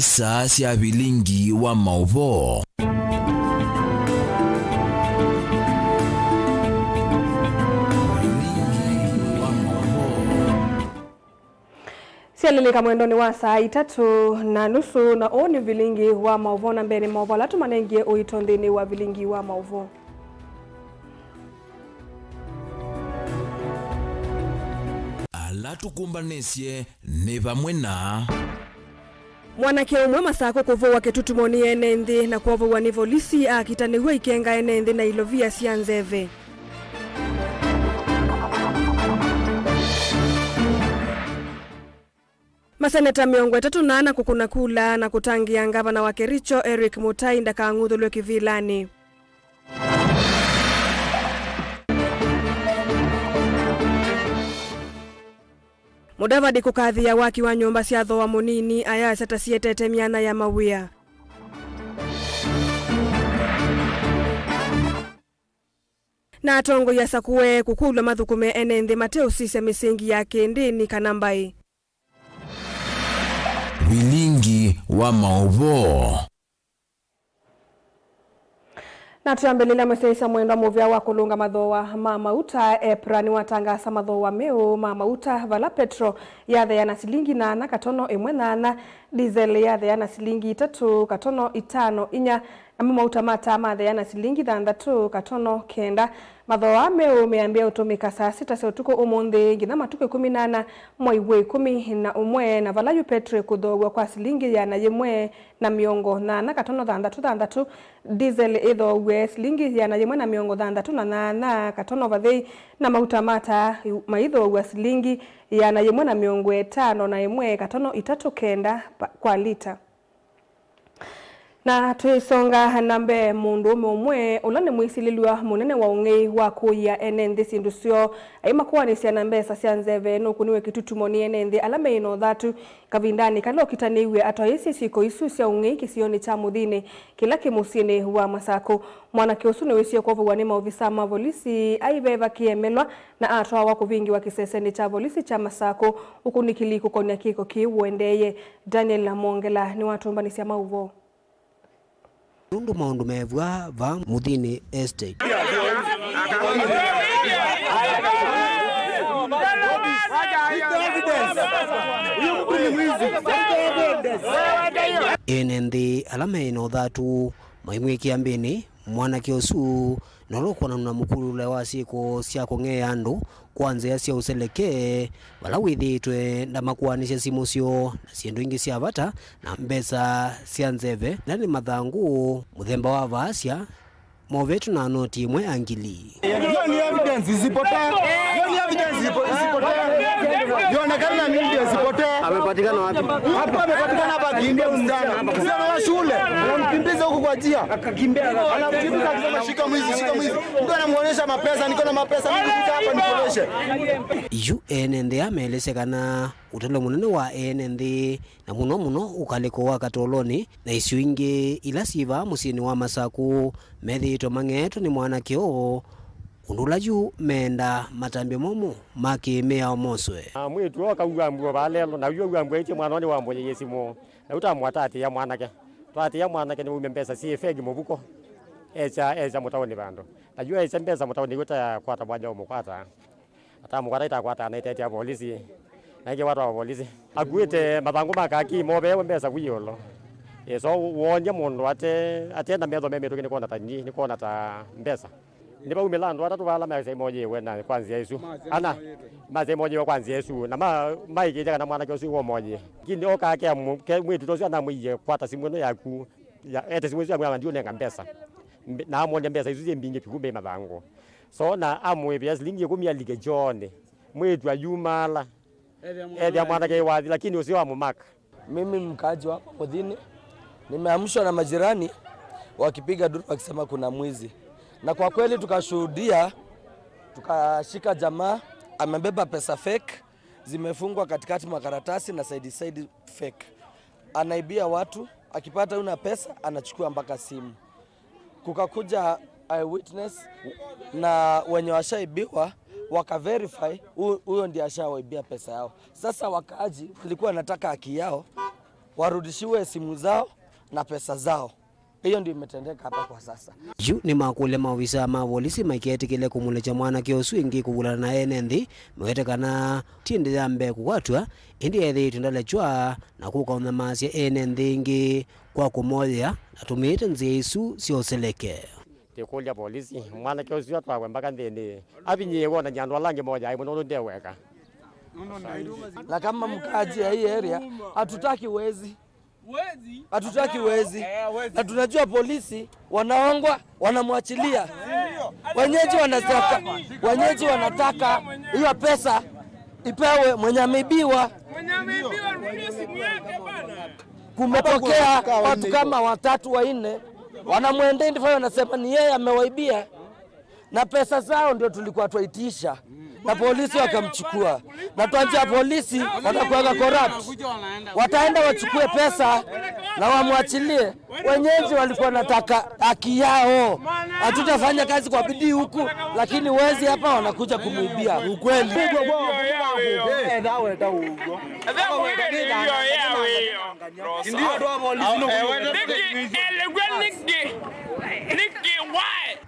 Ni saa sya vilingi wa mauvoo. Sialilika mwendoni wa saa 3:30 na uu ni vilingi wa mauvoo na mbere mauvoo ala tumanengie uito nthini wa vilingi wa mauvoo. Ala tukumbanisye ni vamwe na mwanake umwe Masako kuvuwa kitutumo ni ene nthi na kuovowa ni volisi akitaniwa ikenga ene nthi na ilovia sia nzeve. Maseneta 34 kukuna kula na kutangia ngavana wa Kericho Eric Mutai ndakang'uthulwe kivilani. Mudavadi kukathia waki wa nyumba cia thoa munini aya seta cietete miana ya mawia. Na atongoi asakue kukulwa mathukume ene nthi mateusisya misingi ya kindini kana mbai. Vilingi wa mauvoo. Na tuyambelele mweseisa mwendwa muvya wa kulunga mathoa ma mauta EPRA ni watangasa mathoa meu ma mauta vala petro yathea na silingi 8.18, diesel yathea na silingi 3.54, namo mauta mata mathea na silingi 6.9. Mathoa meu meambia utumika saa 6 cia utuku umuthi nginya matuku 14 mwai wa 11 na vala yu petro ikuthogwa kwa silingi 180.66, diesel ithogwe silingi 168 katono vathei na mauta mata maithogwa silingi 151.39 kwa lita. Na twisonga nambe mundu ume umwe ula ni mwisililwa munene wa ung'ei wa kuya ene nthi sindu syo aimakuanisya na mbesa sya nzeve nukuniwe kitutumo ni ene nthi ala meina uthatu kavindani kala ukitaniiwe atwaisye syiko isu sya ung'ei kisioni cha Muthini kila kimusyini wa Masaku. Mwanake usu niwisie kwovowa ni maovisa ma volisi aiveva kiemelwa na atwawa kuvingiwa kiseseni cha volisi cha Masaku ukunikili kukonia kiko kiuendeye. Daniel Mwongela ni watumbanisya mauvo. Nundu maundu mevwa va Muthini Estate. Ene nthi ala meina uthatu maimwikia mbini mwanake usu nolokwonana mukulule wa syiko sya kung'ea andu kwa nzia sya useleke vala withitwe na makuanisya simu syo na syindu ingi sya vata na mbesa sya nzeve na ni mathangu muthemba wa vaasya movetwe na noti imwe ya ngili. Hiyo ni evidence isipotee. Hiyo ni evidence isipotee. Ionekane na mimi ndio isipotee. Amepatikana wapi? Hapa amepatikana hapa akimbia msichana. Msichana wa shule. Anamkimbiza huku kwa njia. Akakimbia. Anamkimbiza akisema shika mwizi, shika mwizi. Mtu anamuonyesha mapesa, niko na mapesa mimi nikuja hapa nikuonyeshe. Yu ene nthi ameelesekana utalo munene wa ene nthi na muno muno ukaliko wa katoloni na isio ingi ila siva musyini wa Masaku methitwe mang'eetwe ni mwanake uu undu ula yu menda matambio momu ma kiimiao moswe. Mwitu akauga mbua valelo na uyo uga mbua itie mwana ni wamboye yesimu na utamwatatia mwanake twatia mwanake ni ume mbesa si fegi muvuko echa echa mutaoni vandu na yu echa mbesa mutaoni guta kwata mwanya umukwata atamukwata itakwata na itetia polisi na ingi watu wa polisi akuite mathangu makaki mobewe mbesa kwiyolo. So wonye mundu ate ate na metho memituki nikona ta nyi nikona ta mbesa nibaumila andu atatu vala mesa imojiwe na kwanzia isu ana masa imojiwe kwanzia isu na maikite kana mwanake ucio womoji kindi okake mwitu ucio anamwiye kwata simu ino yaku ete simu icio amwira ndiunenga mbesa na amwonia mbesa isu ci mbingi piku mbi mathangu so na amwivia silingi 10 alike jone mwitu ayumala ethia mwanake wathi lakini ucio amumaka. Mimi mkaaji wa hapa Muthini nimeamshwa na majirani wakipiga duru wakisema kuna mwizi, na kwa kweli tukashuhudia, tukashika jamaa amebeba pesa fake zimefungwa katikati makaratasi na side side fake, anaibia watu, akipata una pesa anachukua mpaka simu. Kukakuja eyewitness na wenye washaibiwa wakaverify huyo ndiye ashawaibia pesa yao. Sasa wakaaji walikuwa wanataka haki yao, Warudishiwe simu zao na pesa zao. Hiyo ndio imetendeka hapa kwa sasa. Yu ni makule maovisa ma volisi maiketikile kumulecha mwanake usu ingi kuvulana na ene nthi mewetekana tindi ya mbe kukwatwa indi ethiitwe ndalechwa na kukaunyamasya ene nthi ingi kwa kumoya atumiite nzia isu syoseleke. Tikulia polisi mwanake ucio atwawe mpaka nthini avinyie wona nyandu alangi moja ai muno ndeweka. Na kama mkaaji ya hii area hatutaki wezi. Hatutaki wezi. Na tunajua polisi wanaongwa, wanamwachilia. Wenyeji wanataka hiyo pesa ipewe mwenye ameibiwa. Kumetokea watu kama watatu wanne wanamuidentify, wanasema ni yeye amewaibia, na pesa zao ndio tulikuwa twaitisha, na polisi wakamchukua. Na tuanzia polisi watakuwa corrupt, wataenda wachukue pesa na wamwachilie. Wenyeji walikuwa wanataka haki yao. Hatutafanya kazi kwa bidii huku, lakini wezi hapa wanakuja kumuibia. Ukweli.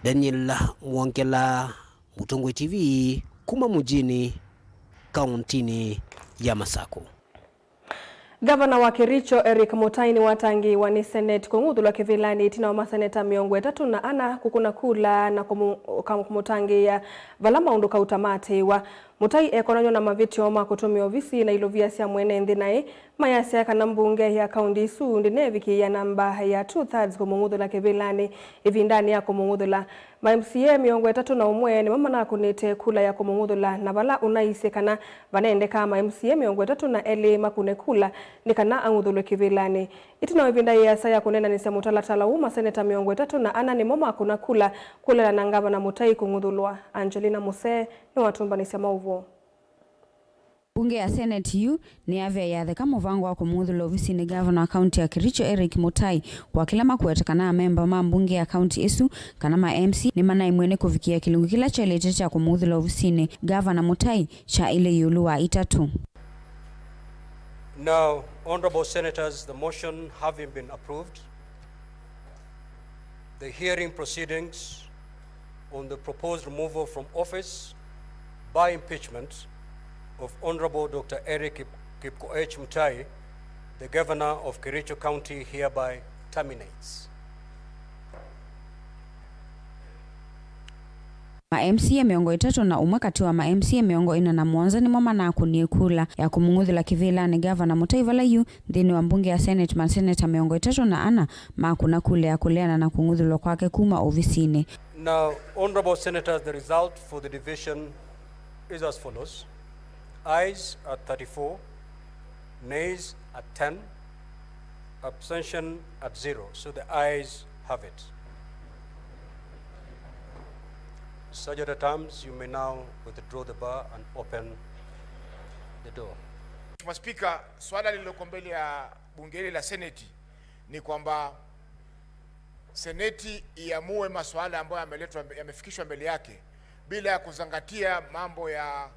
Daniel Mwongela, Mutongwe TV, kuma mujini, kauntini ya Masako. Gavana wa Kericho Eric Mutai ni watangi wa ni Senate kung'uthulwa kivilani itina wa maseneta 34 kukuna kula na kumutangia vala maundu kautamatiwa. Mutai ekonanywa na mavitio ma kutumia ofisi na ilovia sya mwene nthi nae mayasya kana mbunge ya kaunti isu ndinevikia namba ya 2/3 kumung'uthula kivilani ivindani ya kumung'uthula. Ma MCA 31 ni mama nakunite kula ya kumung'uthula na vala unaise kana vanaendeka ma MCA 32 makune kula ni kana ang'uthulwe kivilani. Itina ivinda yasa ya kunena ni mutalatala uma seneta 34 ni moma akuna kula kula na ngava na Mutai kung'uthulwa. Angelina Muse ni watumbanisia mauvo. Bunge ya Senate yu ni avya yatheka muvango wa kumuthula ofisini gavana wa kaunti ya Kericho Eric Mutai kwa kila makuwetekana memba ma mbunge ya kaunti isu kana ma MC ni mana imwene kuvikia kilungu kila chelete cha kumuthula ofisini gavana Mutai cha ile yulu wa itatu. Now, honorable senators, the motion having been approved, the hearing proceedings on the proposed removal from office by impeachment of Honorable Dr. Eric Kipkoech Mutai, the Governor of Kericho County, hereby terminates. Ma MCA 31 kati wa ma MCA 47 ni mwama na akunie kula ya kumung'uthila kivilani gavana Mutai valayu nthini wa mbunge ya Senate ma seneta 34 makuna kule ya kuleana na kung'uthilwa kwake kuma ofisini. Now, honorable senators, the result for the division is as follows. Ayes at 34, nays at 10, abstention at 0. So the ayes have it. Sergeant at Arms, you may now withdraw the bar and open the door. Mheshimiwa Spika, swala lililoko mbele ya bunge hili la Seneti ni kwamba Seneti iamue masuala ambayo yameletwa, yamefikishwa mbele yake bila ya kuzingatia mambo ya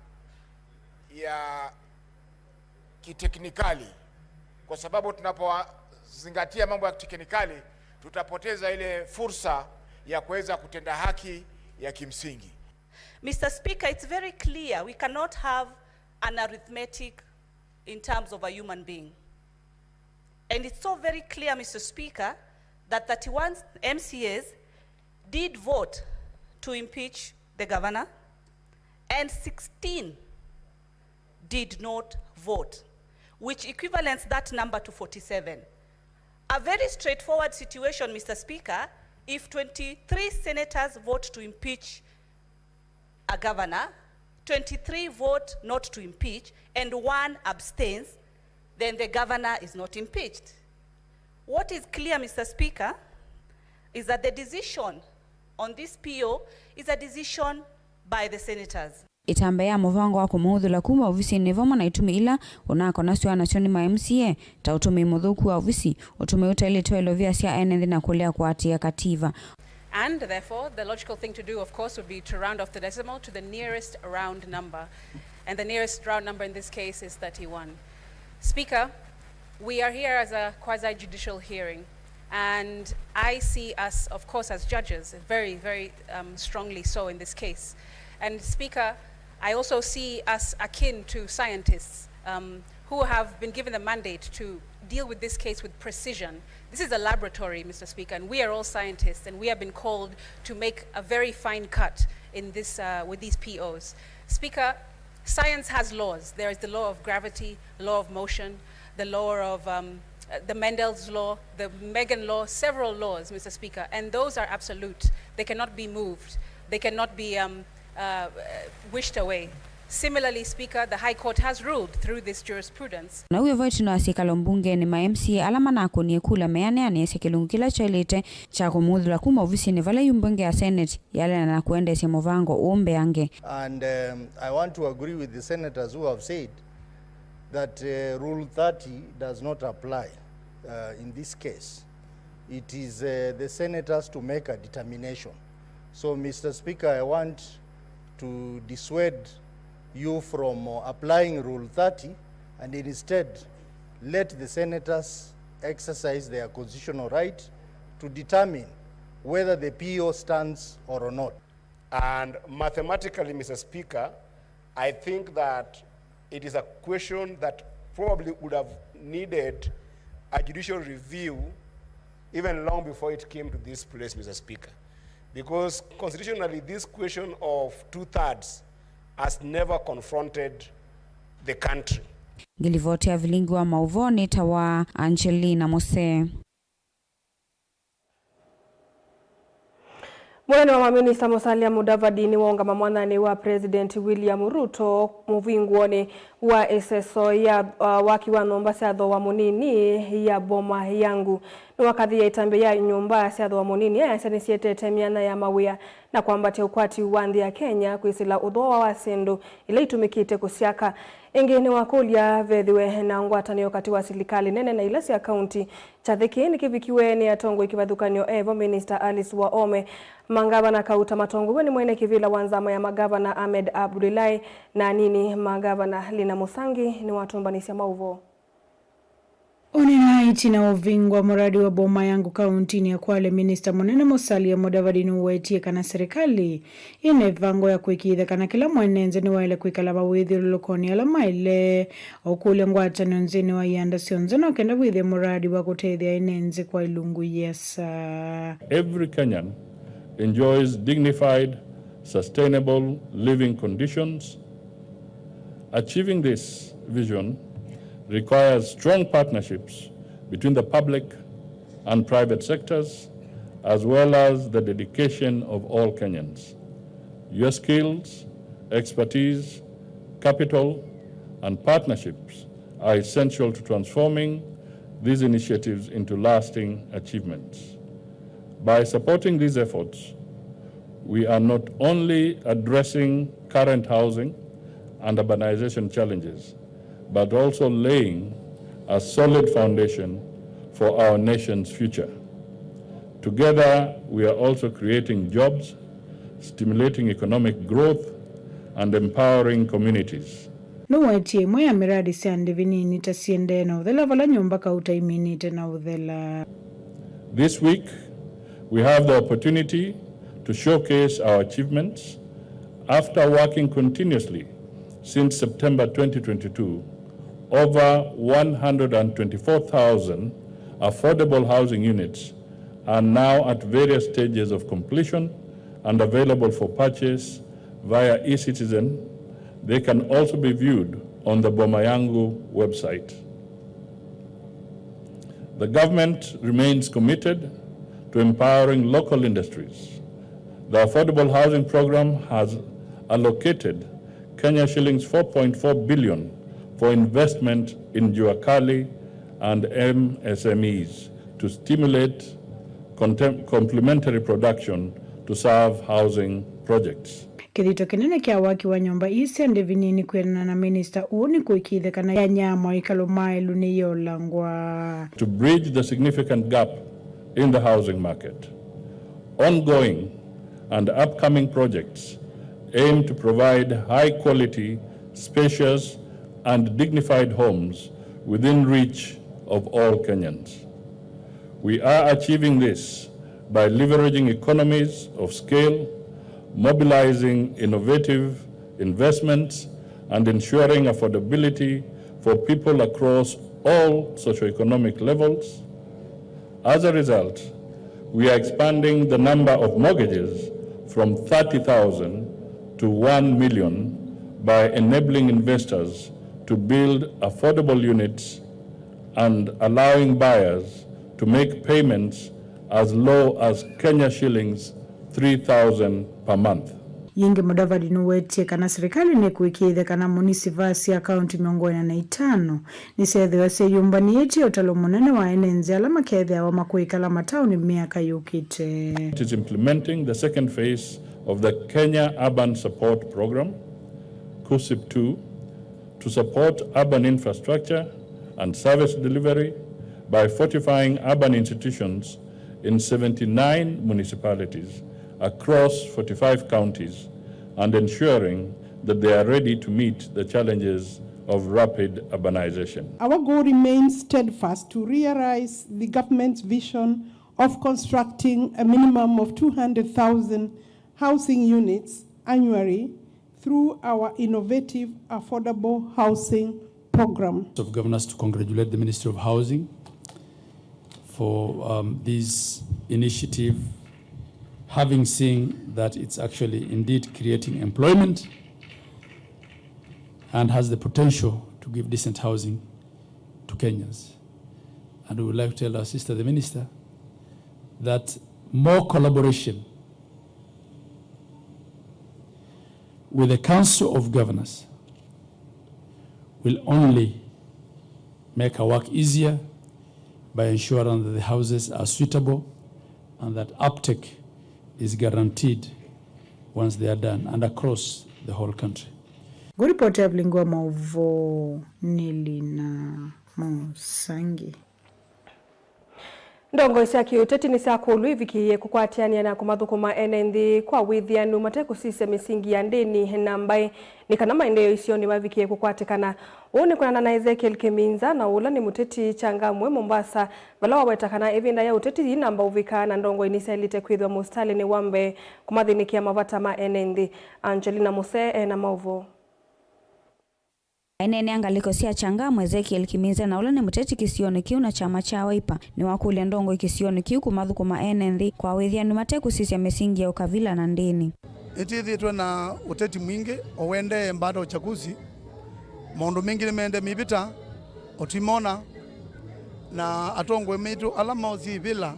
kiteknikali, kwa sababu tunapozingatia mambo ya kiteknikali tutapoteza ile fursa ya kuweza kutenda haki ya kimsingi. Mr. Speaker, it's very clear we cannot have an arithmetic in terms of a human being. And it's so very clear, Mr. Speaker, that 31 MCAs did vote to impeach the governor and 16 did not vote, which equivalents that number to 47. A very straightforward situation, Mr. Speaker, if 23 senators vote to impeach a governor, 23 vote not to impeach, and 1 abstains, then the governor is not impeached. What is clear, Mr. Speaker, is that the decision on this PO is a decision by the senators. Itamba ya muvango wa kumuuthula kuma ofisini vamwe na itumi ila unakona syo ni ma MCA ta utumi muthuku wa ofisi utumi utailitwe ilovia sya ene nthi na kulea kuatia kativa. And therefore, the logical thing to do, of course, would be to round off the decimal to the nearest round number. And the nearest round number in this case is 31. Speaker, We are here as a quasi-judicial hearing, and I see us, of course, as judges, very, very strongly so in this case. And Speaker, I also see us akin to scientists who have been given the mandate to deal with this case with precision. This is a laboratory, Mr. Speaker, and we are all scientists, and we have been called to make a very fine cut in this, with these POs. Speaker, science has laws. There is the law of gravity, law of motion, the law of the Mendel's law, the Megan law, several laws, Mr. Speaker, and those are absolute. They cannot be moved. They cannot be wished away. Similarly, Speaker, the High Court has ruled through this jurisprudence. Na uyo voitino asikalo mbunge ni ma MCA alama nako ni kula meane anese kilungu kila chailite cha kumuthula kuma ofisini vala yumbunge ya Senate yale na kuendesya muvango umbe ange. And I want to agree with the senators who have said that Rule 30 does not apply in this case. It is the senators to make a determination. So, Mr. Speaker, I want to dissuade you from applying Rule 30 and instead let the senators exercise their constitutional right to determine whether the PO stands or not. And mathematically, Mr. Speaker, I think that it is a question that probably would have needed a judicial review even long before it came to this place, Mr. Speaker. Because constitutionally, this question of 2/3 has never confronted the country. Ngilivotea vilingi wa mauvoni tawa Angelina Mose. Mwana wa Minista Musalia Mudavadi ni wonga mamwanani wa President William Ruto muvinguoni wa eseso ya waki wa nomba syatho wa munini ya boma yangu ni wakathi ya itambe ya nyumba syatho wa munini ya nisietete miana ya mawia na kwambatia ukwati wa nthi ya Kenya kwisila uthoa wa sindu ila itumikite kusyaka ingi ni wakulia vethiwe na ngwatanio kati wa silikali nene na ila sya kaunti chathiki nikivikiwe ni atongo ikivathukanio evo Minister Alice Waome mangavana kauta matongo ni mwene kivila wa nzama ya magavana Ahmed Abdullahi na nini magavana Lina Musangi ni watombanisia mauvo. Onena na uvingwa muradi wa boma yangu kauntini ya Kwale Minister munene Musalia Mudavadi nuwetie kana serikali ine vango ya kuikitha kana kila mwenenze ni waile kuikala mawithiululukoni ala maile okule ngwatanio nzini wa ianda cionthe no kenda withie muradi wa gutethia inenze kwa ilungu yesa. Every Kenyan enjoys dignified, sustainable living conditions. Achieving this vision requires strong partnerships between the public and private sectors, as well as the dedication of all Kenyans. Your skills, expertise, capital, and partnerships are essential to transforming these initiatives into lasting achievements. By supporting these efforts, we are not only addressing current housing and urbanization challenges, but also laying a solid foundation for our nation's future. Together, we are also creating jobs, stimulating economic growth, and empowering communities. Nuwetie imwe ya miradi sya vinini ta siendee na uthela vala nyumba kauta iminite na uthela. This week, we have the opportunity to showcase our achievements after working continuously since September 2022. Over 124,000 affordable housing units are now at various stages of completion and available for purchase via eCitizen. They can also be viewed on the Bomayangu website. The government remains committed to empowering local industries. The Affordable Housing Program has allocated Kenya shillings 4.4 billion for investment in Juakali and MSMEs to stimulate complementary production to serve housing projects. Kithito kinene kia waki wa nyumba isi ndivinini kwirana na minister uu ni kuikithekana ya nyama ikalo mailu ni yolangwa. To bridge the significant gap in the housing market, ongoing and upcoming projects aim to provide high quality, spacious and dignified homes within reach of all Kenyans. We are achieving this by leveraging economies of scale, mobilizing innovative investments, and ensuring affordability for people across all socioeconomic levels. As a result, we are expanding the number of mortgages from 30,000 to 1 million by enabling investors to build affordable units and allowing buyers to make payments as low as Kenya shillings 3,000 per month. Yingi Mudavadi nuwetie kana serikali nikuikithe kana municipal sya kaunti 45 nisyethiwa syiyumbaniitye utalo munene wa ene nthi ala makethiawa makwikala matauni miaka yukite. It is implementing the second phase of the Kenya Urban Support Program, KUSIP 2, to support urban infrastructure and service delivery by fortifying urban institutions in 79 municipalities across 45 counties and ensuring that they are ready to meet the challenges of rapid urbanization. Our goal remains steadfast to realize the government's vision of constructing a minimum of 200,000 housing units annually through our innovative affordable housing program. Of Governors to congratulate the Ministry of Housing for this initiative, having seen that it's actually indeed creating employment and has the potential to give decent housing to Kenyans. And we would like to tell our sister, the minister, that more collaboration with the Council of Governors will only make our work easier by ensuring that the houses are suitable and that uptake is guaranteed once they are done and across the whole country. Nguripoti ya Mlingwa Mauvo Nilina Musangi. Ndongo sya kiuteti ni sya kulu ivikiie kukwatiania na kumathukuma ene nthi kwa withianu matekusisya misingi ya ndini na mbai ni kana maendeleo isioni mavikie kukwatikana. Uu ni kunana na Ezekiel Kiminza na ula ni muteti Changamwe Mombasa vala wawetakana ivinda ya uteti inamba uvika na ndongo inisailite kwithwa mustali ni wambe kumathinikia mavata ma ene nthi. Angelina Muse ena mauvo. Enene angaliko sya Changamwe Ezekiel Kiminza na ula ni muteti kisioni kiu na chama cha Wiper ni wakulya ndongo ikisioni kiu kumathukuma ene nthi kwa withianu matekusisya misingi ya ukavila na ndini. Itithitwe na uteti mwingi owende baada uchaguzi maundu mingi nimende mibita utimona na atongwe mitu ala mauzi bila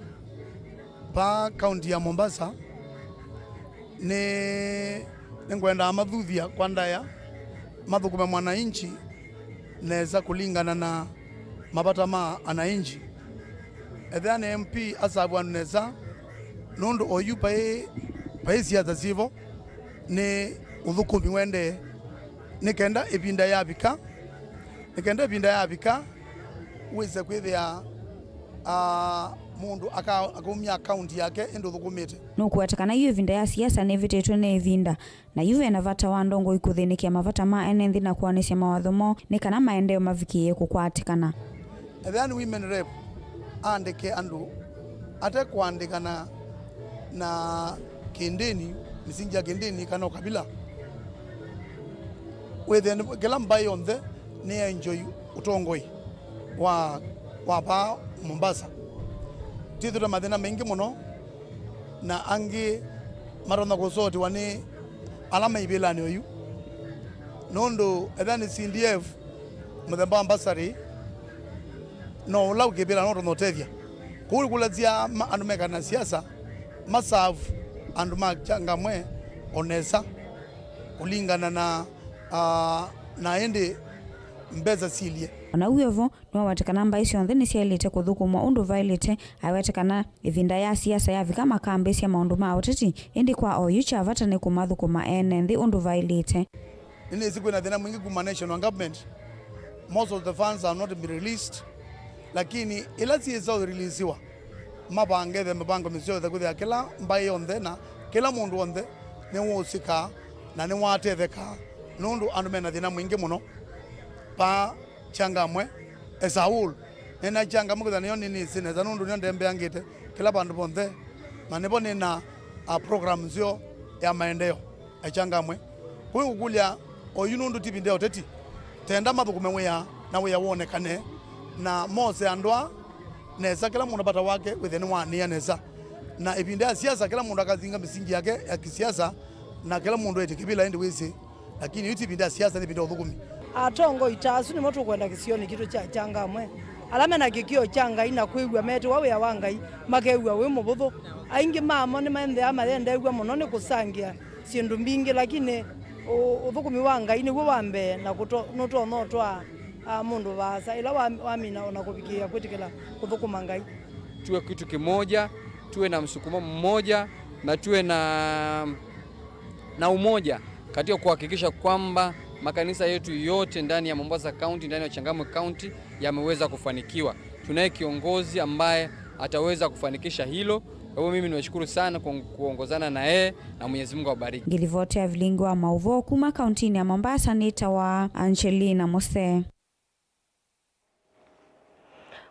pa kaunti ya Mombasa ni ngwenda amathuthia kwa ndaya mathukume mwananchi neza kulingana na mabata ma ananchi ethani MP asabu aneza nundu oyu pai siasa sivo ni uthukumi wende nikenda ibinda yabika wise kwithia mundu akaumia akaunti yake endo thukumite nukuwetekana iyo ivinda ya siasa nivititwe ni ivinda na yuve na vata wa ndongo ikuthinikia mavata ma ene nthi na kuanisya mawatho moo ni kana maendeleo mavikie kukwatikana. Ethani women rep andike andu ate kuandikana na kindini misingi ya kindini kana ukabila wethe kila mbai yonthe ni enjoy utongoi wa pa Mombasa. Tithura mathina mengi muno na angi marona gucotiwa ni ala maivilani oyu nundu ethani CDF muthemba wa bursary no ula ukivila no tunotethia kuri kulazia andu mekana siasa masavu andu ma Changamwe onesa kulingana na na ende mbeza silie. Ona uyovo niwawetekana mbai syonthe nisyailite kuthukumwa undu vailite aiwetekana ivinda ya siasa yavika makambi sya maundu ma uteti indi kwa oyu cha vata ni kumathukuma ene nthi undu vailite. Nini siku ina thina mwingi kuma national government, most of the funds are not been released, lakini ila siisa releasiwa mabange mipango misio kuthia kila mbai yonthe na kila mundu wonthe ni wusika na ni watetheka nundu andu mena thina mwingi muno pa Changamwe as a whole. Nena changa mukutha niyo nini sineza nundu niyo ndembeangite kila bandu bonthe na nibo nina a program nzio ya maendeleo echangamwe kuikukulya oyu nundu tipinde oteti tenda mathukume wia na wia wonekane na mose andwa nesa kila mundu apata wake withe ni wania nesa na ipinde ya siasa kila mundu akazinga misingi yake ya kisiasa na kila mundu ete kibila indi wisi lakini iti ya siasa ni ipinde uthukumi atongo itasu ni motu kwenda kisioni kitu cha changamwe alame na kikio cha ngai na kwigua mete wawe wa ngai makeigua wi mubuthu aingi mamo ni maenthe amayendeigua muno ni kusangia sindu mbingi lakini uthukumi wa ngai niguo wa mbee na nutonya utwaa mundu vaasa ila wamina ona kuvikia kwitikila kuthukuma ngai. Tuwe kitu kimoja, tuwe na msukumo mmoja na tuwe na umoja katika kuhakikisha kwamba makanisa yetu yote ndani ya Mombasa County, ndani ya Changamwe County yameweza kufanikiwa. Tunaye kiongozi ambaye ataweza kufanikisha hilo. Kwa hivyo mimi niwashukuru sana kuongozana na yeye na Mwenyezi Mungu awabariki. Ngilivotea vilingwa mauvo kuma kaunti ya Mombasa nita wa Angelina Mose.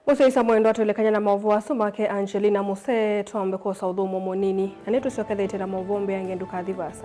Mose isa mwendo atolekanya na mauvo asomake Angelina Mose tuambe kosa udhumo monini. Na netu siokethe na mauvo mbe yangenduka dhivasa.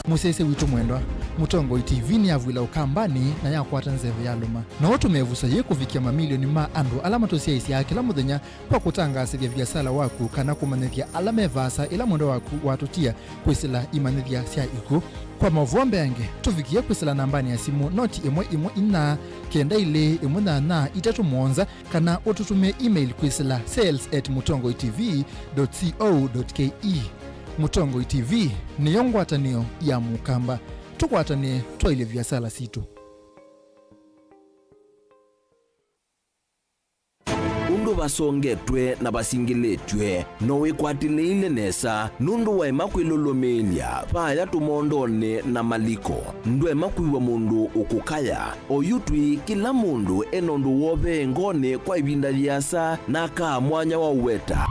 Musese witu mwendwa Mutongoi TV ni avwila ukambani na yakwata nzeve ya luma na utumevusa ye kuvikia mamilioni ma andu alama tusiaisi ya kila muthenya kwa kutangasithya viasala waku kana kumanyithya alama evasa ila mwendo waku watutia kwisila imanyithya sya iku kwa mavombe yange tuvikie kwisila nambani ya simu noti 1 1 4 9 2 1 8 3 7 kana ututumie email kwisila sales@mutongoitv.co.ke. Mutongoi TV niyo ngwatanio ya mukamba tukwatanie twaile viasala situ. Undu basongetwe na basingiletwe nowikwatiliile nesa nundu waema kwilulumilia paya tumondone na maliko ndwema kwiwa mundu ukukaya oyu twi kila mundu enondu wove ngone kwa ibinda lyasa na kaa mwanya wa uweta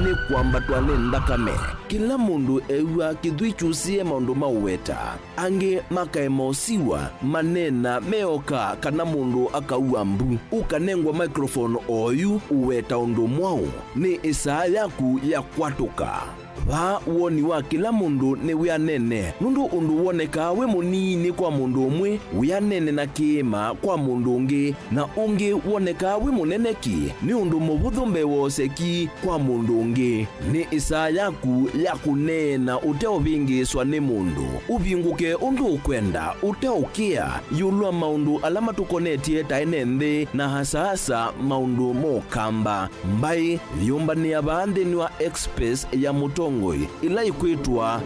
ni kwamba twanenda kame kila mundu ewa kithwichusie maundu mauweta angi makaemosiwa manena meoka kana mundu akaua mbu ukanengwa microphone oyu uweta undu mwau ni isaa yaku ya kwatuka va woni wa kila mundu ni wianene nundu undu woneka we munini kwa mundu umwe wianene na kiima kwa mundu ungi na ungi woneka we muneneki ni undu muvuthu mbewoseki kwa mundu ungi ni isaa yaku ya kunena uteovingiswa ni mundu uvinguke undu ukwenda uteukia yulwa maundu alama tukonetie taene nthi na hasahasa maundu mokamba mbai yumbania vaanthini wa express ya Mutongoi ila ikwitwa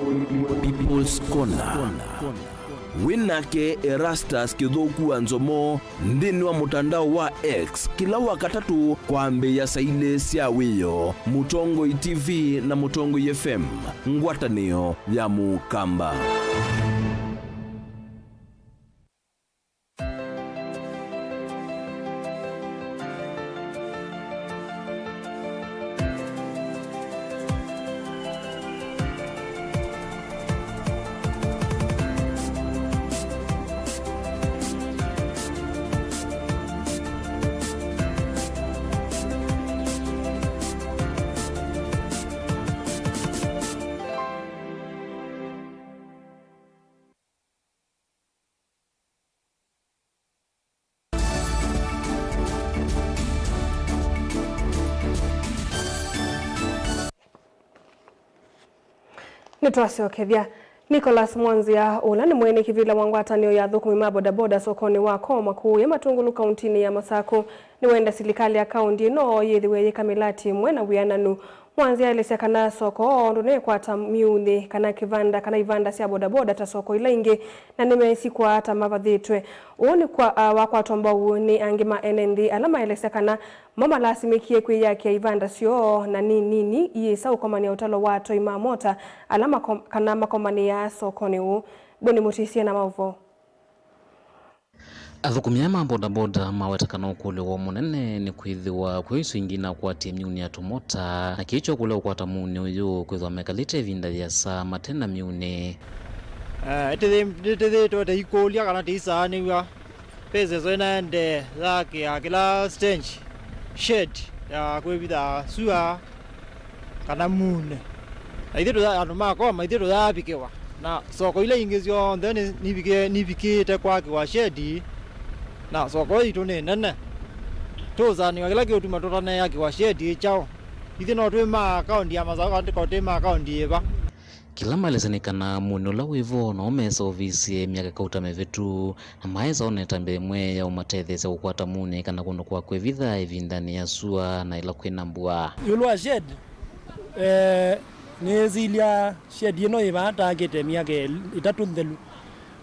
People's Corner. Winake Erastus Kithuku wa Nzomo nthini wa mutandao wa X kila wakatatu kwambiia saile sya wiyo Mutongoi TV na Mutongoi FM ngwatanio ya mukamba. Nitwasiokethia Nicholas Mwanzia ula ni mwene kivila wangwatanio ya thukumi ma bodaboda sokoni wa koma kuu ya Matungulu kauntini ya Masaku ni wenda silikali ya kaunti no yithiwe yikamilati mwena wiananu. Mwanzia elesya kana soko ndu ni kwata miuthi kana kivanda kana ivanda sya bodaboda ta soko ila ingi na nimesikwa ata mavathitwe uu ni kwa wakwatwa mbau ni angi ma NND ala maelesya kana mama lasimikie kwiyakia ivanda syo na ni nini yisa ukomania utalo wa atoi ma mota ala kana makomania sokoni uu boni mutisia na mauvo. Athukumi aya ma bodaboda mawetakana ukuliwa munene ni kwithiwa kwisu ingi na kwatia miuni ya tumota na kiicho kula ukwata muni uyu kwithwa mekalite ivinda yiasa matena miuni. Itithitwete ikulia kana tiisaaniwa pesa inaende thakia kila stage shed ya kwivitha sua kana mune na ithuĩ andu makoma ithuĩ tuthabikiwa na soko ila ingi cionthe nivikite kwakiwa shedi na soko itu ni nene tuzaniwa kila kiutuma tutaneakiwa shedi chao ithuĩ no twi ma kaunti ya Masaku kana twi ma kaunti iva. Kila maelezenikana muni ula wivo na umesa ovisi miaka kauta mivitu na maeza oneta mbere imwe ya umatethesya kukwata muni kana kundu kwa kwivitha ivindani ya sua na ila kwina mbua. Yulu wa shed nizilia shed ino ivatangite miaka itatu nthelu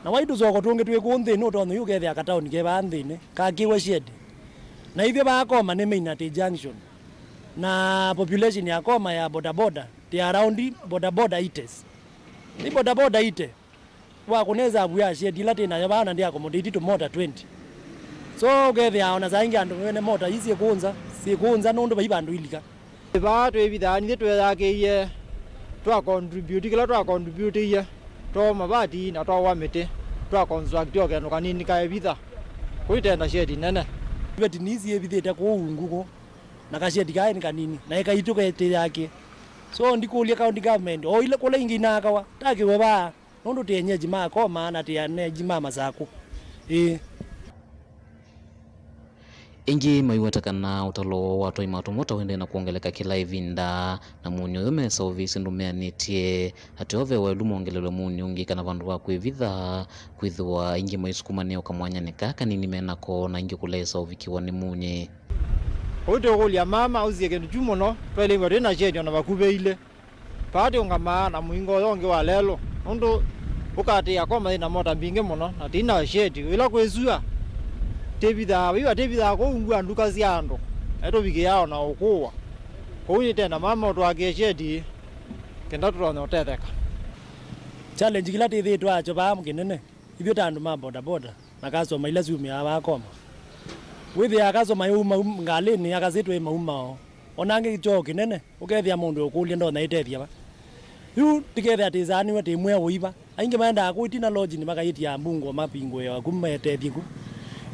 na waitu soko tungi twi kuu nthini utonya ukethia katauni ke vaa nthini kakiwe shed na ithio vakoma ni main at junction na population ya koma ya bodaboda ti around bodaboda ites ni bodaboda ite wa kuneza abu ya shed ila tina ya bana ndi accommodate to mota 20 so ukethia ona saingi andu wene mota isi kunza si kunza nundu bai bandu ilika va twivithaa nithe twethakiie twa contribute kila twa contribute iye twa mabati na twa wa miti twa construct yo kenu kanini kaevitha kuitenda shed nene beti nisi evithite kuunguko na kashedi kae ni kanini na ikaituka ete yake so ndikulia county government o ile kula ingi nakawa takiwe ba nundu tienyeji makoma na tianeji mama zaku Ingi maiwetakana utalo wa twai matumota wende na kuongeleka kila ivinda na muni uyu mesa ovisi ndumeanitie ati ove welu mwongelelwe muni ungi kana vandu va kwivitha kwithiwa ingi maisukumania ukamwanya kaka nini menako na ingi kulesa uvikiwa ni munyi. Utukulia mama uzie kindu chu muno twelingwa twina shed ona vakuve ile paati ungamaa na muingo uyu ungi wa lelu nundu ukatia koma ina mota mbingi muno na tina shed ila kwisua tivithaa wiwa tivithaa kuungua nduka cia andu etuvikiao na ukuwa kuu nitenda mama utwakie shed kenda tutonya utetheka. Challenge kila tithitwa acho vaa kinene ithio ta andu ma bodaboda na kasoma ila ciumia vakoma withia akasoma yuma ngalini akasitwe mauma onangi choo kinene ukethia mundu ukulia ndona itethia va yu tikethia tizaniwe timwe uiva aingi maendaa kuitina lodge ni makaitia mbungo mapingo ya kumetethie ku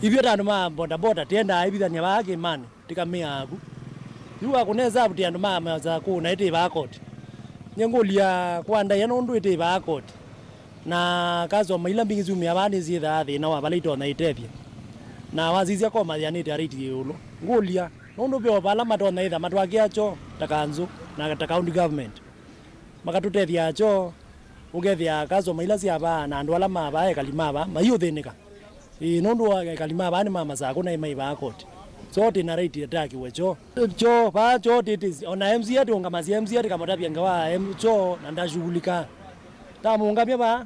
ithio ta andu ma bodaboda tiendaa ivithania vaa kimani tikamia aku yu akuneza ti andu ma masaku na iti vakoti nyengulia kwanda ya nundu iti vakoti na kasoma ila mbingi ciumia vaa niciithaa thina wa vala itona itethia na wazizia koma yanite ariti yulu ngulia nundu byo vala matona itha matwakia cho takanzu na ta county government makatutethia cho ukethia kasoma ila cia va na andu ala mava ekalima va maiuthinika nundu wa ekalima va ni mama saku na imai vakoti so tina right atakiwe cho cho va cho titi ona MCA tiungamasi MCA tikamotavia ngawa cho na ndashughulika tamuungamia va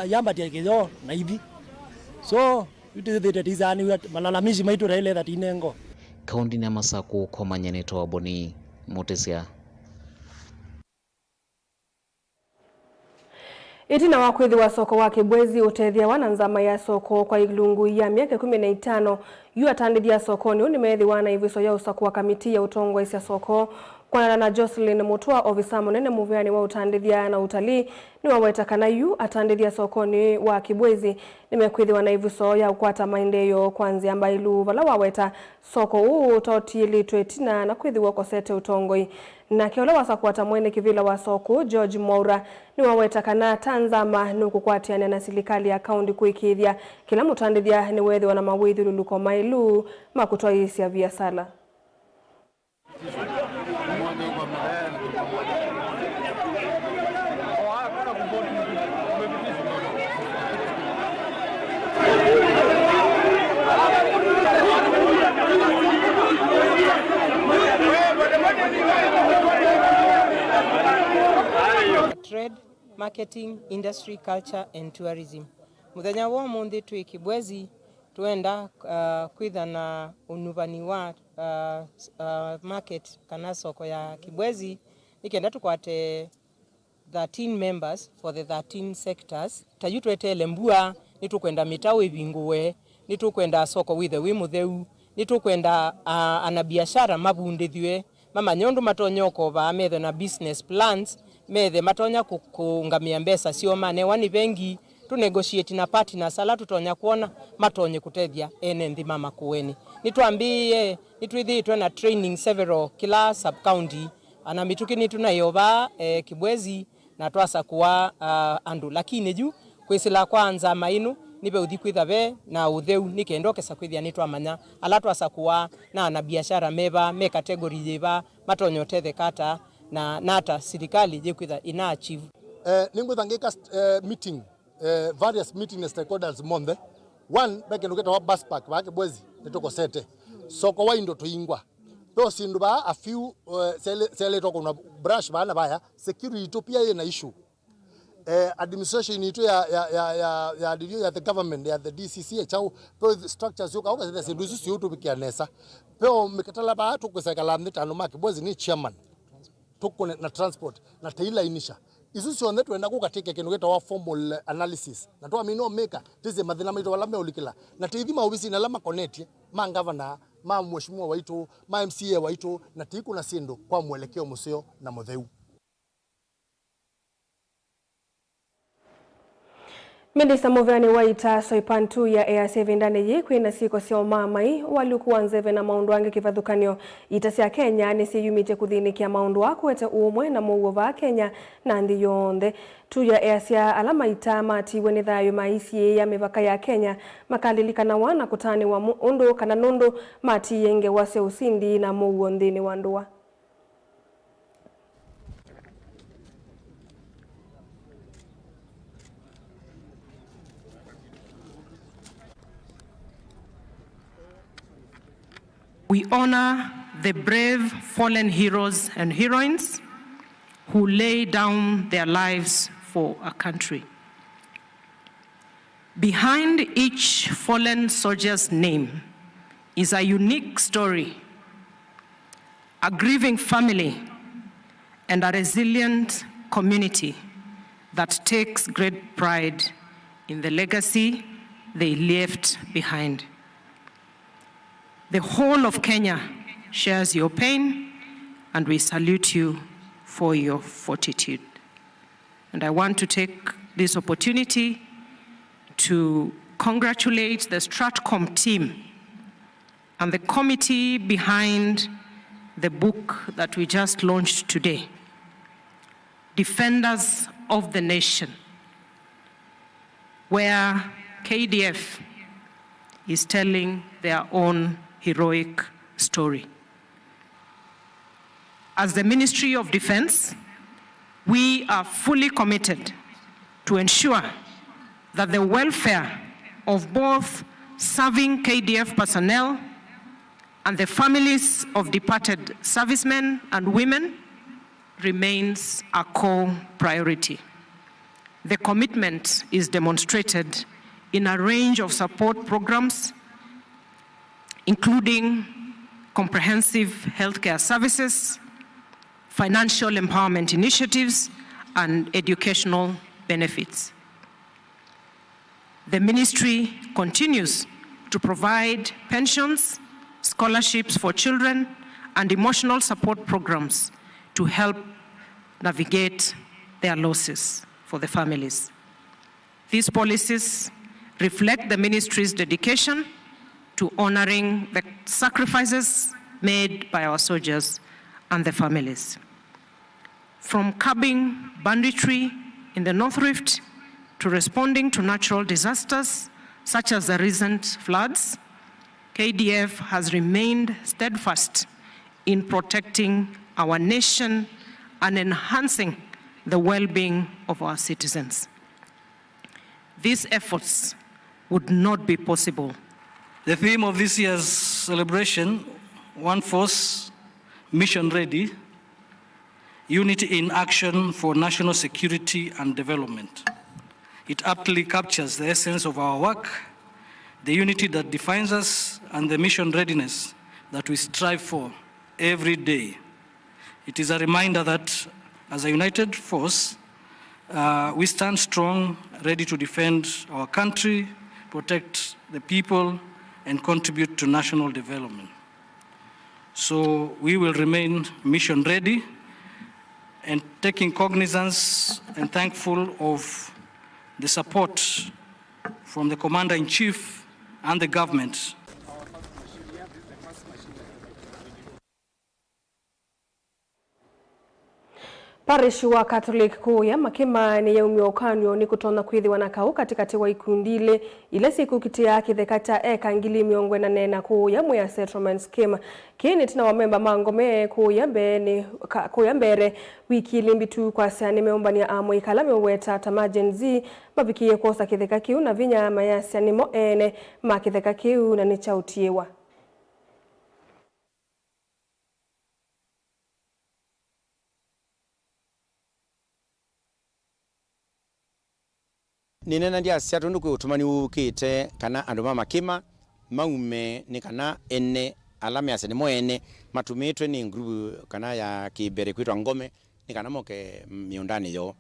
yambatia kiyo na ivi so itithitizani malalamishi maitu raile tinengo. Kaunti ya Masaku komanyanito wa Boni Mutesia. Itina wa kwithiwa soko wa Kibwezi utethia wana nzama ya soko kwa ilungu ya miaka 15 yu atandithia sokoni unimethiwa na iviso ya usaku wa kamiti ya utongwa isya soko kwanana na Jocelyn Mutua ofisa munene muveani wa utandithia na utalii ni wawetakana yu atandithia sokoni wa Kibwezi nimekwithiwa na iviso ya ukwata maendeeo kwanzia mbailu vala waweta soko uu utotiilitwe itina na kwithiwa kosete utongoi na kiola wasakwata mwene kivila wa soko George Mwaura ni wawetakana tanzama nukukwatiana na serikali ya kaunti kuikithia kila mutandithia ni wethiwa na mawithululuko mailu makutwaisya viasala. Trade, marketing, industry, culture and tourism. Muthenya wa munthi twi Kibwezi twenda kwitha na unuvani wa market kana soko ya Kibwezi nikenda tukwate 13 members for the 13 sectors. Tayu twetele mbua nitukwenda mitau ibinguwe Nitukwenda soko withe wi mutheu. Nitukwenda ana biashara mabundithiwe mamanyondo matonya ukova methe na business plans methe matonya kuungamia mbesa sio mane wani bengi tu negotiate na partners ala tutonya kuona matonye kutethia ene nthi mama kuweni. Nitwambie nitwithitwe na training several kila sub county ana mituki nitunayova Kibwezi na twasa kuwa andu lakini ju kwisila kwanza mainu nibe uthi kwitha na utheu nikendokesa kwithia nitwamanya ala twasa kuwa na biashara meba me category yiba matonyo tethe kata na nata serikali jikwitha ina achieve. Ningwitha meeting various meeting na stakeholders monthe one beke nduketa wa bus park ba Kibwezi nitukosete soko wa indo tuingwa to sindu ba a few sele toko na brush bana baya security to pia ina issue. Administration itu ya the government ya the DCC chao po structures yoka oka sindu sisi utubikia nesa po mikatala ba tukwesakala mtano ma Kibwezi ni chairman tuko na transport na taila inisha isusi on that wenda kukatike kindu getawa formal analysis na twa mino maker tize mathina maitu wala meulikila na tithi maofisi na lama connect ma governor ma mheshimiwa waitu ma MCA waitu na tiku na sindu kwa mwelekeo museo na mutheu. Minista Muveani waita soipantu ya AIC ndani yi kwina siko sya mamai walikuwa nzeve na maundu ange kivathukanio ita sya Kenya ni siyumite kuthinikia maundu akwete umwe na muuo va Kenya na nthi yonthe tuya AIC alama ita matiwe ni thayo maisi ya mivaka ya Kenya makalilikana wana kutani wa undu kana nundu matiyenge wase usindi na muuo nthini wa ndua. We honor the brave fallen heroes and heroines who lay down their lives for our country. Behind each fallen soldier's name is a unique story, a grieving family, and a resilient community that takes great pride in the legacy they left behind. The whole of Kenya shares your pain, and we salute you for your fortitude. And I want to take this opportunity to congratulate the Stratcom team and the committee behind the book that we just launched today, Defenders of the Nation, where KDF is telling their own heroic story. As the Ministry of Defense, we are fully committed to ensure that the welfare of both serving KDF personnel and the families of departed servicemen and women remains a core priority. The commitment is demonstrated in a range of support programs, including comprehensive healthcare services, financial empowerment initiatives, and educational benefits. The ministry continues to provide pensions, scholarships for children, and emotional support programs to help navigate their losses for the families. These policies reflect the ministry's dedication to honoring the sacrifices made by our soldiers and their families. From curbing banditry in the North Rift to responding to natural disasters such as the recent floods, KDF has remained steadfast in protecting our nation and enhancing the well-being of our citizens. These efforts would not be possible. The theme of this year's celebration, One Force, Mission Ready, Unity in Action for National Security and Development. It aptly captures the essence of our work, the unity that defines us, and the mission readiness that we strive for every day. It is a reminder that as a united force, we stand strong, ready to defend our country, protect the people, and contribute to national development. So we will remain mission ready and taking cognizance and thankful of the support from the Commander-in-Chief and the government. Parish wa Catholic kuya makima ni yaumio kanyo ni kutona kwithiwa na kau katikati wa ikundile ile siku kitia kitheka cha eka ngili miongo na nena kuya Mwea settlement scheme kini tina wamemba mangome kuya mbene kuya mbere wiki limbitu kwa sani meombania amwe ikala meweta tama Gen Z mavikie kosa kitheka kiu na vinya mayasi nimo ene makitheka kiu na ni chautiewa. Ninena ndia sia tundu kwi utumani ukite kana andu ma makima maume ni kana ene alame ase ni moene matumitwe ni group kana ya kibere kwitwa ngome ni kana moke miundani yo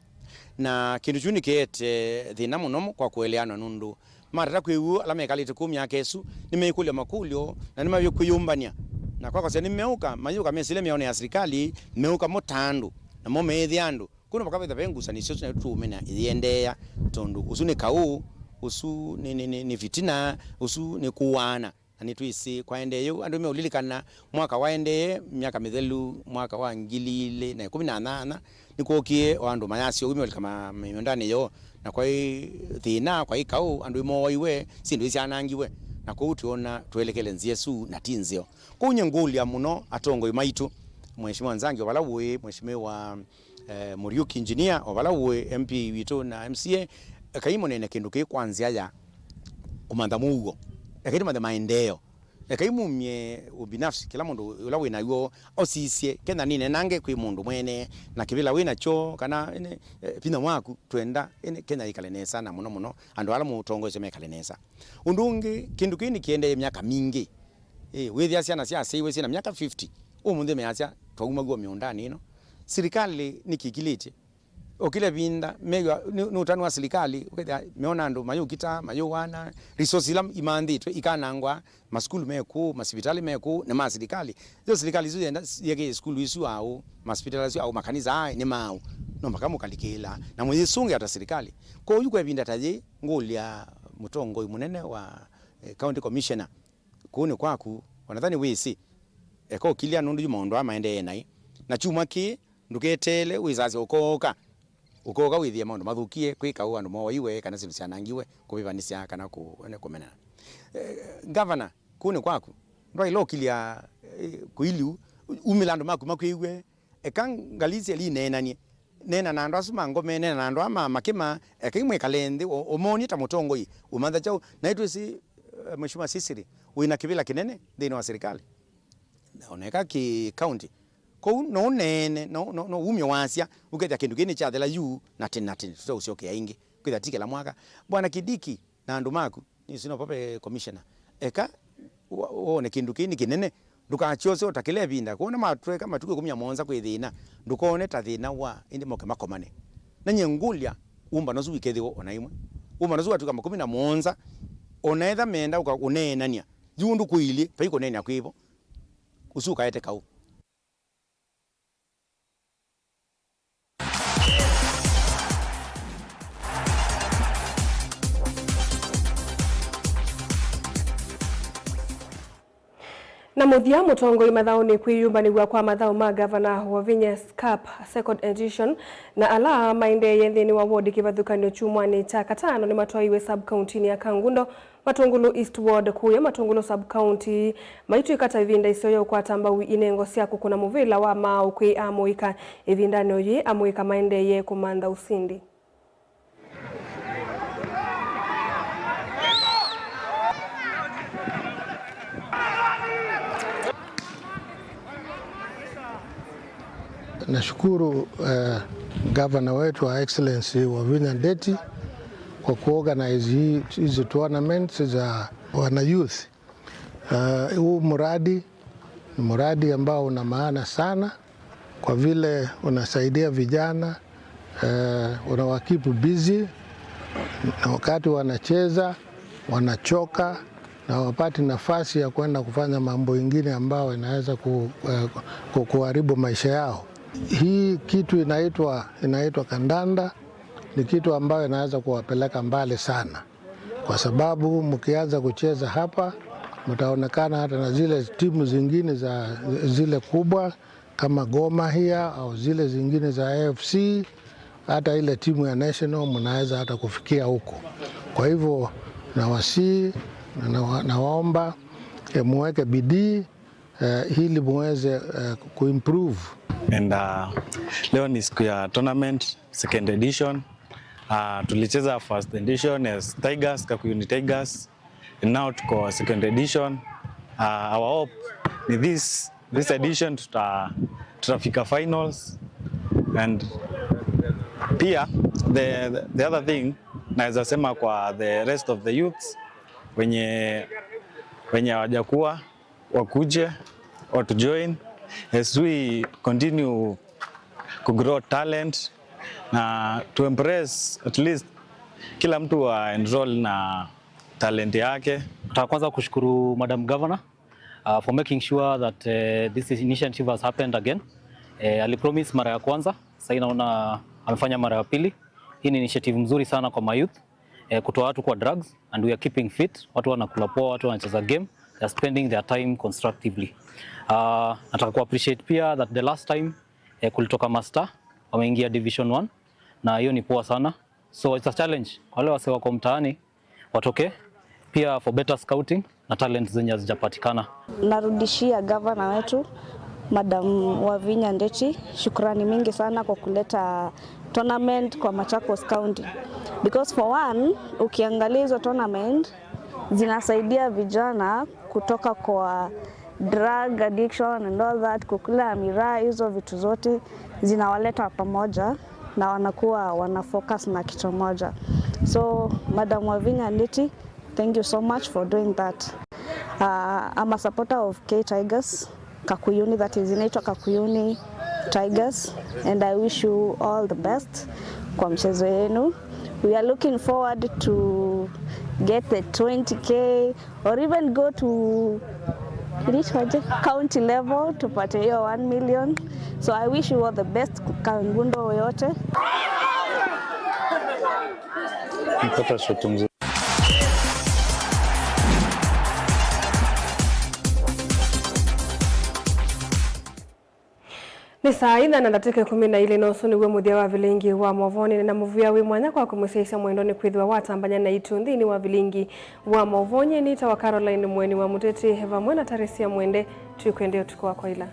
na kindu chuni kiete thina muno kwa kueleana nundu marata kwiu alame kalite kumi akesu nimeikulia makulio na nimavyo kuyumbania na kwa kwa nimeuka mayuka mesile mione ya serikali meuka motandu na momethi andu kuno bakabetha bengusa ni sio tuumena iendeya tondu usu ni kau usu ni fitina usu ni kuwana na nitwisi kwaendeyo andu meulilikana mwaka waendeye miaka mithelu mwaka wa 2018 nikuokie andu mayasio umeolika miundani yo na kwa thina kwa ikau andu moiwe sindu isyanangiwe na kwa tuona tuelekele nziesu na tinzio kunye ngulia muno atongo maitu mheshimiwa Nzangi walawe mheshimiwa Muriuki engineer obalawe MP wito na MCA kaimo nene kindu ki kwanzia ya kumantha muugo ekiri mantha maendeleo ekaimumie ubinafsi kila mundu ula wina yuo osisie kenda nine nange kwi mundu mwene na kibila wina cho kana ene pina mwaku twenda ene kenya ikale nesa na muno muno andu ala mutongoze mekale nesa undungi kindu kini kiende miaka mingi withia ciana cia ciwe ciina miaka 50 umuthi meacia twaumagwo miundani ino serikali nikikilite okile binda megwa nutanu wa serikali uketha meona andu mayukita mayuwana resources ila imanditwe ikanangwa maskulu meku masipitali meku na maserikali zo serikali zo yenda yeke skulu isu au masipitali isu au makanisa ai ni mau no makamukalikila na mwisunge ata serikali ko yuko binda taje ngulia mutongo munene wa county commissioner kuni kwaku wanadhani wisi eko kilia nundu yumondo amaende nai na chuma ki nduketele wizazi ukoka ukoka withie maundu mathukie kwika andu moiwe kana sindu cianangiwe kubivanisia kana kumena governor kuni kwaku ndwailo kilia kuiliu umilando maku makwiwe ekangalizie linenanie nena na andu asu mangome nena na andu ama makima ekaimwe kalendi omoni ta mutongoi umantha chau na itwisi mheshimiwa Sisiri wina kibila kinene thini wa serikali oneka ki county kou no nene no no no umyo wasia uketha kindu kini chathela yu na tena tena tuta aingi kwitha tikela mwaka bwana Kidiki na andu maku ni sino pape commissioner eka wone kindu kini kinene ndukachose utakile binda kuona matweka matuko 17 kwithina ndukone ta thina wa indi moke makomane na nyengulia umba nozu wikethiwo ona imwe umba nozu watuka 17 onetha menda ukanenania yundu kuili paiko nenia kwibo usuka ete kau. Na muthia mutongoi mathauni kwiyumbanigwa kwa mathau ma Governor Wavinya Cup second edition na ala maendeye nthini wa ward kivathukanio chumwani cha katano ni matwaiwe sub county ya Kangundo Matungulu East Ward kuya Matungulu sub county maitu ikata ivinda isoyo ukwatamba inengo sia kukuna muvila wa mau kwi amuika ivindano yi amuika maendeye kumanda usindi. Nashukuru governor wetu wa Excellency Wavinya Ndeti kwa kuorganize hizi tournaments za wana youth. Huu mradi ni mradi ambao una maana sana kwa vile unasaidia vijana, unawakeep busy na wakati wanacheza wanachoka na wapati nafasi ya kwenda kufanya mambo ingine ambayo inaweza kuharibu maisha yao. Hii kitu inaitwa kandanda ni kitu ambayo inaweza kuwapeleka mbali sana, kwa sababu mkianza kucheza hapa mtaonekana hata na zile timu zingine za zile kubwa kama Gor Mahia au zile zingine za AFC, hata ile timu ya national mnaweza hata kufikia huko. Kwa hivyo nawasihi na nawaomba muweke bidii ili muweze kuimprove. And leo ni siku ya tournament second edition. Tulicheza first edition as Tigers, Kakuyuni Tigers. And now tuko second edition. Our hope ni this edition tutafika finals, and pia the other thing naweza sema kwa the rest of the youths wenye hawajakuwa wakuje watu join as we continue ku grow talent na to embrace, at least kila mtu wa enroll na talent yake. Nataka kwanza kushukuru Madam Governor for making sure that this initiative has happened again. Alipromise mara ya kwanza, sasa naona amefanya mara ya pili. Hii ni initiative mzuri sana kwa mayouth, kutoa watu kwa drugs, and we are keeping fit. Watu wanakula poa, watu wanacheza game, they are spending their time constructively. Nataka ku appreciate pia that the last time kulitoka master wameingia division 1 na hiyo ni poa sana. So it's a challenge kwa wale wase wako mtaani watoke pia for better scouting na talent zenye hazijapatikana. Narudishia gavana wetu Madam Wavinya Ndeti shukrani mingi sana kwa kuleta tournament kwa Machakos County, because for one, ukiangalia hizo tournament zinasaidia vijana kutoka kwa drug addiction and all that, kukula miraa, hizo vitu zote zinawaleta pamoja na wanakuwa wana focus na kitu moja. So Madam Wavinya Ndeti, thank you so much for doing that. I'm a supporter of K Tigers, Kakuyuni, that is inaitwa Kakuyuni Tigers, and I wish you all the best kwa mchezo yenu. We are looking forward to get the 20K or even go to inaitwaje, county level tupate hiyo 1 million. So I wish you all the best Kangundo yote. Mpata shot mzuri. Ni saa itha na ndatike 12:30 niguo muthia wa vilingi wa movoni na muvia wi mwanya kwa kumuciica mwendo ni kwithiwa watambanya na itu nthini wa vilingi wa movonye nita wa Caroline Mweni wa Muteti vamwe na Taresia Mwende twikwende utuku wa kwaila.